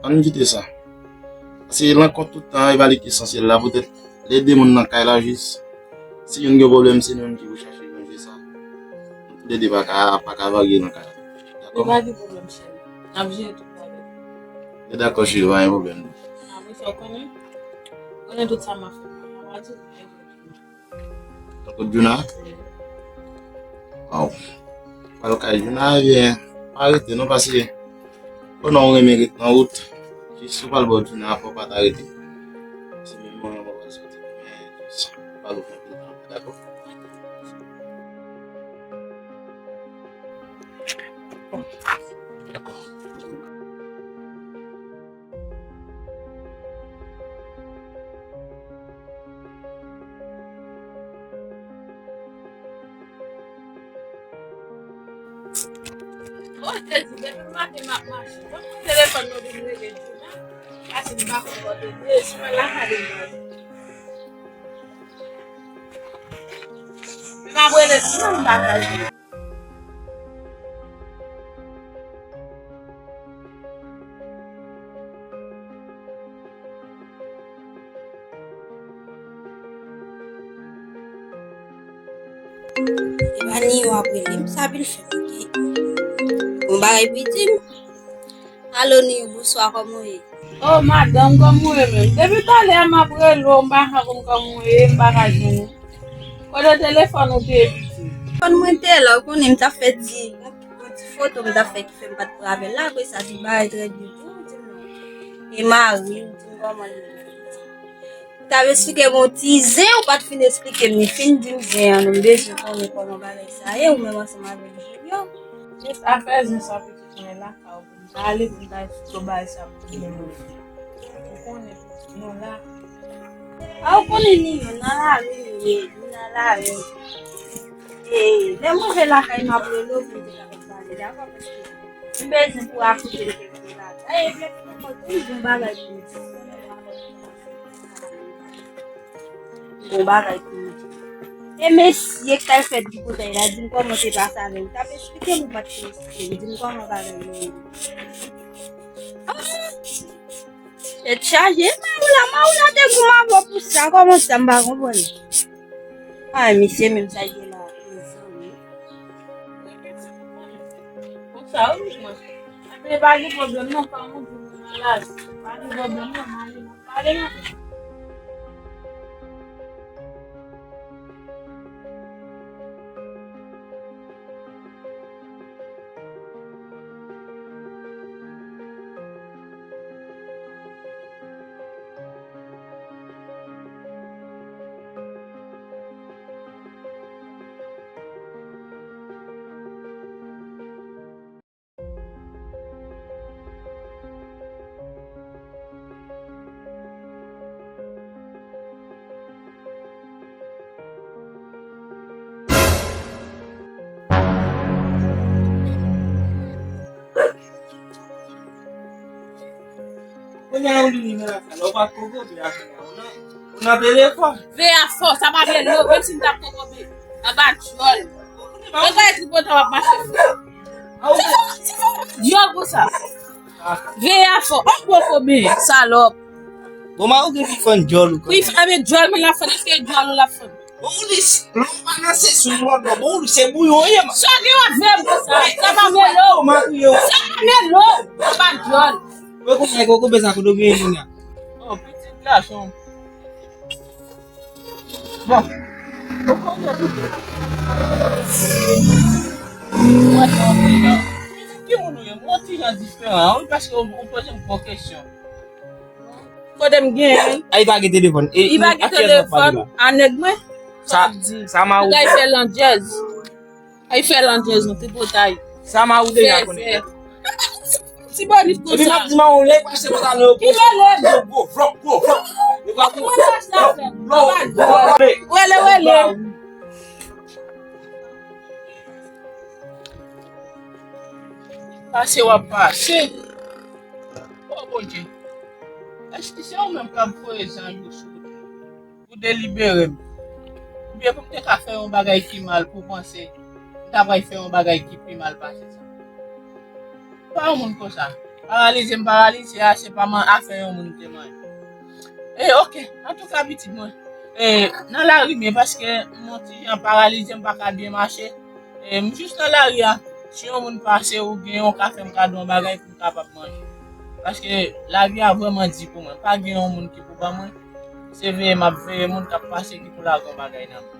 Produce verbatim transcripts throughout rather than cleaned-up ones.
Ann kite sa. Paske lankont tout tan, e pa li ki esansyèl la, poutèt lè de moun nan kay la jis. Si youn gen pwoblèm, se nou menm ki pou chache ranje sa. Nou toulède pa ka, pa ka varye nan kay la. Dakò? Nou pa gen pwoblèm, cheri. N ap jere tout bagay. E dakò, cheri, pa gen pwoblèm. Apre sa, ou konnen, ou konnen tout sa m ap fè. M ap di ou. Tankou Djouna? Waw. Pral kay Djouna, ebyen, pa rete non, paske konnen ou renmen ret nan wout. Jis ou pral bò Djouna, fò w pa ta rete. Se menm moman mwen pral soti, men jis ou pral fè anpil travay, dakò? Dakò. O Jezi, depi maten m ap mache. Konn telefòn mwen vin rele Djouna. Paske m pa konn kote l ye, si mwen lakay li mwen. M ap rele Djouna, m pa ka jwenn. E pa Niyo ap rele m, sa bil fè m gen yon bagay pou di m. Alo Niyo, bonswa, kòman w ye? Oh madanm, kòman w ye menm? Depi talè a m ap rele w, m pa ka konn kòman w ye, m pa ka jwenn ou. Kote telefòn ou te ye piti? Telefòn mwen te la, ou konnen m t ap fè ti, yon ti foto m t ap fè ki fè m pa t pran apèl la, apre sa ti bagay trè byen tou, ou di m non. E mari, ou di m kòman l ye. Ou t ap eksplike m yon ti zen, ou pa t fin eksplike m, li fin di m zen an, non, m bezwen konnen kòman bagay sa ye, ou menm ansanm avèk Julio. Jis afè zen sa piti mwen la, ka ou m ta ale pou m ta eksplike w bagay sa pou mwen. Ou konnen, nou la. A, ou konnen ni yo nan lari, ni ye, ni nan lari. E, lè m rive lakay, m ap rele w pou m te kapab pale, dakò? Paske m bezwen pou akoute l kèk bagay. E, lè m tou m gon bagay pou m di. Bon bagay pou m di. E mesye k t al fè tripotay la, di m kòman te pase avè w. T ap eksplike m, ou pa t fin eksplike m. Di m kòman bagay yo ye. Ah! Tèt chaje, Maoula, Maoula te gou m avè w pou sa, kòman sa m pa konprann? Ay, misye menm sa ye la, mezanmi. Pou sa, wi, mwen. Apre, pa gen pwoblèm, non, pa moun di m malad. Pa gen pwoblèm, non, mari m ap pale, non. Kounye a ou li menm la, ou pa t kokobe a kounye a, ou nan, ou nan telefòn. Veye a fò, sa pa byen lou, menm si m t ap kokobe. Anba djòl. Mwen gade tripotay w ap mache fò. Yo konsa. Veye a fò. An gwo kobe, salòp. Bon, ma ou gen pi fann djòl ou. Wi, a men djòl mwen la fann, èske djòl ou la fann? Bon, ou li, lè ou pa nan sezon lòt bò, bon, ou li se bouyon ye, man. Sa gen wè veye m konsa. Sa pa melo. Sa pa melo. Sa pa djòl. Mwen konn nèg ou konn bezwen kote w genyen moun nan. Oh, pitit gason. Bon. Ou konnen tout. Mwen, ki moun ou ye? Mwen ti jan diferan, wi, paske ou, ou poze m gwo kesyon. Kote m genyen? A, li pa gen telefòn. E, li pa gen telefòn. A nèg mwen? Sa, sa ma ou. Bagay fè landjèz. Ay fè landjèz nou, tripotay. Sa ma ou deja konnen. Ti bonif konsa. Epi m ap di ma ou lè pase pantalon yo. Ki lè lè? Gwo, gwo, flòp, gwo, flòp. Mwen pa sa fè. Wele, wele. Pase w ap pase. O Bondye. Èske se ou menm k ap voye zanj ou sou wout mwen? Pou delibere m. Oubyen pou m te ka fè yon bagay ki mal pou w panse m ta pral fè yon bagay ki pi mal pase sa. Pa yon moun konsa. Paralize m paralize a, se pa man afè yon moun te manyen. E, oke, antouka, pitit mwen. E, nan lari m ye, paske m yon ti jan paralize, m pa ka byen mache. E, m jis nan lari a. Si yon moun pase oubyen yon ka fè m kado yon bagay pou m kapab manje. Paske lavi a vrèman di pou mwen. Pa gen yon moun ki pou ban mwen. Se veye m ap veye moun k ap pase ki pou lage yon bagay nan men.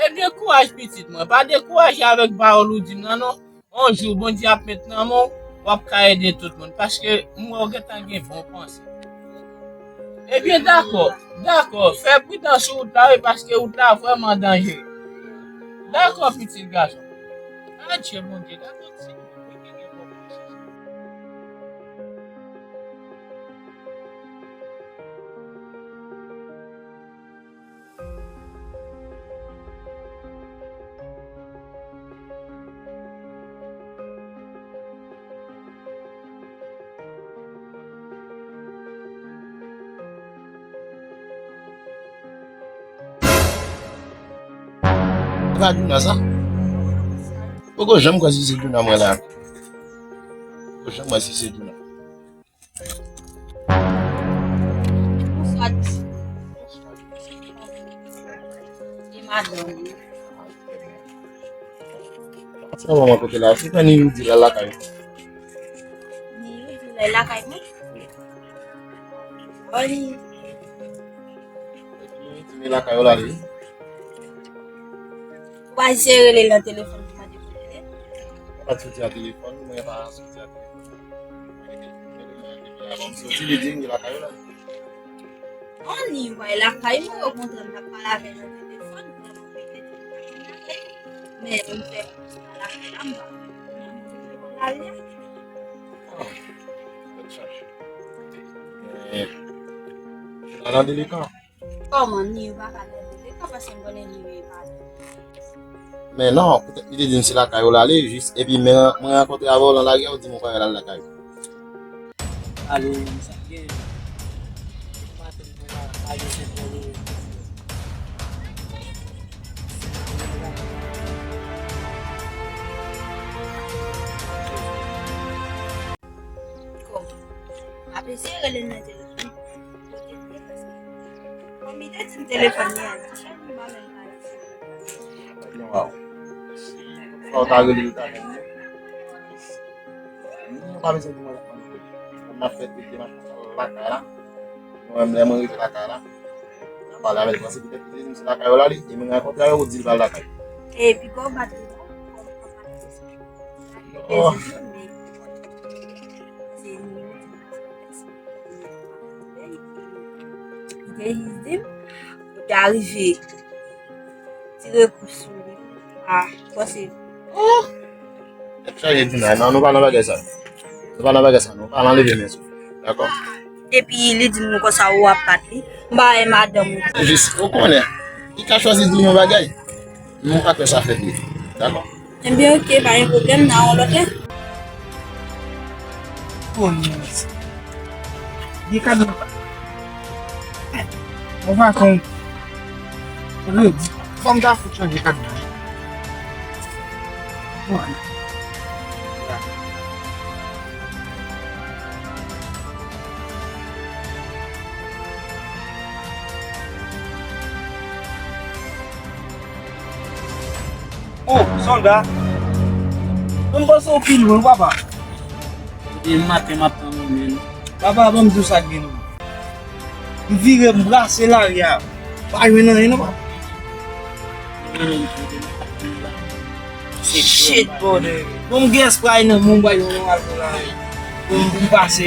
Ebyen, kouraj, pitit mwen. Pa dekouraje avèk pawòl ou di m nan, non. Yon jou, Bondye ap met nan men w, w ap ka ede tout moun. Paske m wè w gentan gen bon panse. Ebyen, dakò, dakò. Fè pridans sou wout la, wi, paske wout la vrèman danjere. Dakò, pitit gason. Adje, Bondye, gade yon ti moun ki gen bon panse. E pa Djouna sa? Poko janm kwè si se Djouna mwen la. Poko janm kwè si se Djouna. Bonswa, ti. E madanm ou? Sa bon, mwen kote la. Ou fè ni di la lakay. Ni di la lakay mwen. Oli. Di ni lakay ou la li. Ou pa jere li nan telefòn pou mande pou li. Ou pa soti a telefòn, mwen pa soti a telefòn. Mwen depi, mwen depi avan m soti, li di m li lakay ou la. Anni, w pa lakay mwen, okontrè, m t ap pale avè l nan telefòn, vrèman, petèt li pa vin avè l. Men, m fè kous la lakay la, m pa konn lari a. Ah, tèt chaje. Men, ou pa nan delekan. Kòman, ni yo pa ka nan delekan, paske m konnen ni yo e pa. Men non, poutèt li te di m se lakay ou l ale, jis, epi men mwen rankontre avè w nan lari a, ou di m ou pa wè l al lakay ou. Alo, sa gen? Maten mwen la, pa gen se pwoblèm. Kòman? M ap eseye rele l nan telefòn. Kote l ye, paske kòm li te di m telefòn li an, li chanje, m pa menm pa eseye. Waw. Fò w ta rele l ta jwenn li. Nou pa bezwen di mwen, mwen, mwen, mwen ap fè tout demach lakay la. Mwen menm, lè mwen rive lakay la, mwen pale avè l, paske petèt li te di m se lakay ou l ale, e mwen rankontre avè l, ou di l pa lakay. E pi gwo bat li non. Oh. Te jis di m, ou te arive tire kou sou li. Ah, pase. Oh! Tèt chaje di nan, non, nou pa nan bagay sa. Nou pa nan bagay sa, nou pa nan leve men sou. Dakò? Epi li di m konsa ou ap bat li. M pa wè madanm ou. Jis, ou konnen. Li ka chwazi di yon bagay. Nou pa kwè sa fèt li. Dakò? Ebyen, oke, pa gen pwoblèm, n a yon lòt lè. Kòman sa? Gen kad mwen pa. Mwen pa konn. Redi. Fò m ta fout chanje kad mwen. Oke. Oh, sòlda. Mwen panse w pi lwen, papa. Depi maten m ap tann ou, men. Papa, ban m di w sa k gen. M vire, m brase lari a. Pa jwenn anyen, non, papa. Shit, brother. Bon, m gen espray nan men m, bay yon al pou la. Bon, m pase,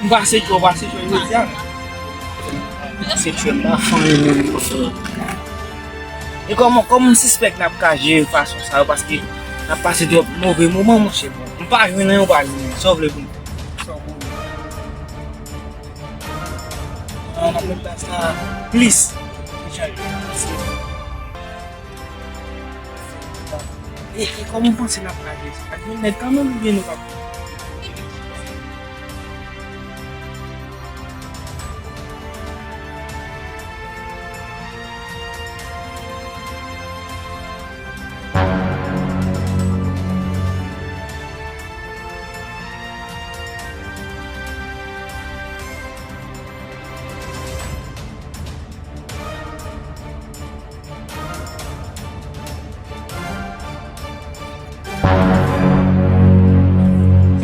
m pase twò, pase twò, jodi a. Se twò, m pa fanyen menm. E kòman, kòman m sispèk n ap ka jere fason sa yo, paske n ap pase twòp move moman, monchè, bon. M pa jwenn anyen, ou pa jwenn anyen. Sa w vle pou m fè? Sa w vle pou m fè? An, n ap met baz la plis. E, e kòman w panse n ap ka jere sa? Pa gen nèg kanmenm oubyen nou p ap?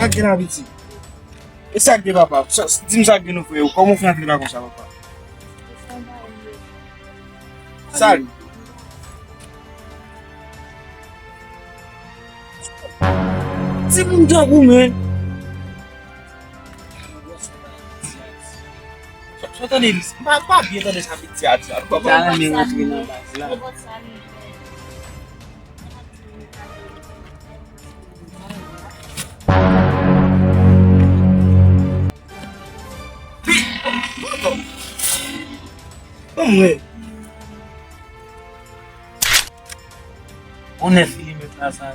Sa k gen la, piti? E sa k gen, papa? Sa, di m sa k gen, non, frè. Kòman w fè antre la konsa, papa? Sa l ye? Timoun tankou mwen. Sa, sa w tande li? M pa, pa byen tande sa piti a di la. Ou konprann? Sa renmen rantre nan baz la. Bon, mwen. Bonè fini met la sa.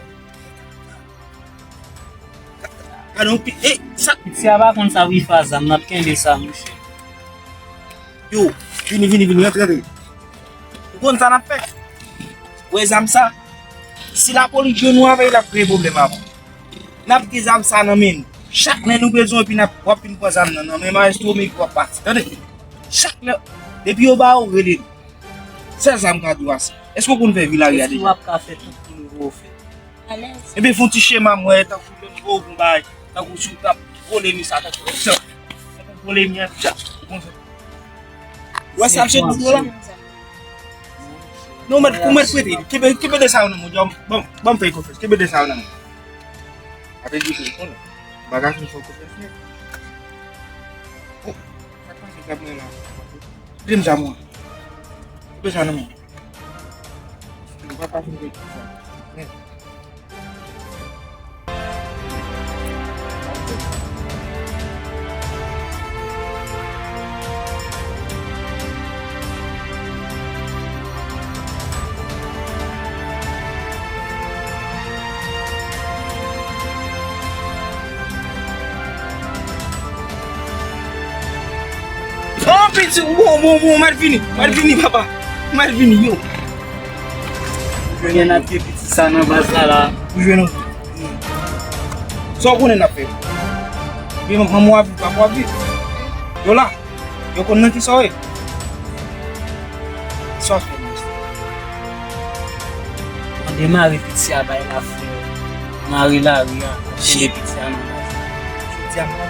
Gade yon pi-, e, sa. Piti a pa konn sa wifa zam, n ap kenbe sa, monchè. Yo, vini, vini, vini, rantre, rantre. Ou konn sa n ap fè? Ou wè zam sa? Si lapolis jwenn ou avè l, l ap kreye pwoblèm avè w. N ap gen zam sa nan men nou. Chak lè nou bezwen, epi n ap, w ap vin pran zam nan nan men Maestro, men epi w ap pati. Tande? Chak lè, depi yo ba ou, rele nou. Sèl sa m ka di w ase. Èske w konn fè vilaj la deja? Èske w ap ka fè tout pou nou pou w fè? Alèz. Ebyen, fè yon ti chema, m wè, tankou lè m voye w yon bagay, tankou si w t ap vole mi sa, tankou, tankou vole mi an, tcha, ou konn fè. Ou wè sa m sot di w la? Non, mèt, ou mèt prete. Kenbe, kenbe de sa yo nan men w. Bon, bon, m fè konfyans. Kenbe de sa yo nan men w. Apre di ke ou konnen. Bagay m fè konfyans nèt. Oh, sa k pase k ap mwen la? Di m sa, mwen. Kenbe sa nan men w. Nou pa pase m fè konfyans nèt. Oh, piti, bon, bon, bon, mèt vini, mèt vini, papa, mèt vini, yo. Jwenn atye piti sa nan baz la, la. Ou jwenn nou. Sa w konnen n ap fè? Gen manman w ap viv, papa w ap viv. Yo la. Yo konn nan kisa w ye. Kisa w ap fè nan sa? Mande mare piti a bay la frè. Mare lari a. Kenbe piti a nan baz. Jodi a m pa.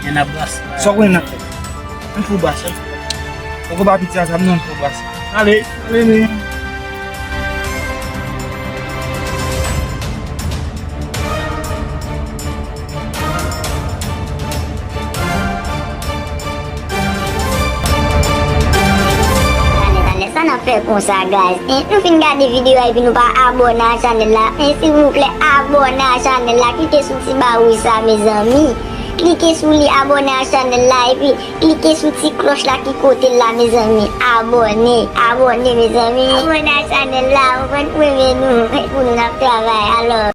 N ap brase la. Sa w konnen n ap fè? Ann fè w brase. Poko ba piti a zam nan, ann fè w brase. Ale, ale men. Talè, talè, sa n ap fè konsa, guys? Hein? Nou fin gade videyo a epi nou pa abòne a chanèl la. Hein, silvouplè, abòne a chanèl la. Klike sou ti ba wouj sa, mezanmi. Klike sou li, abòne a chanèl la, epi klike sou ti klòch la ki kote l la, mezanmi. Abòne, abòne, mezanmi. Abòne a chanèl la, ou konn, pou renmen nou, pou nou n ap travay. Alò.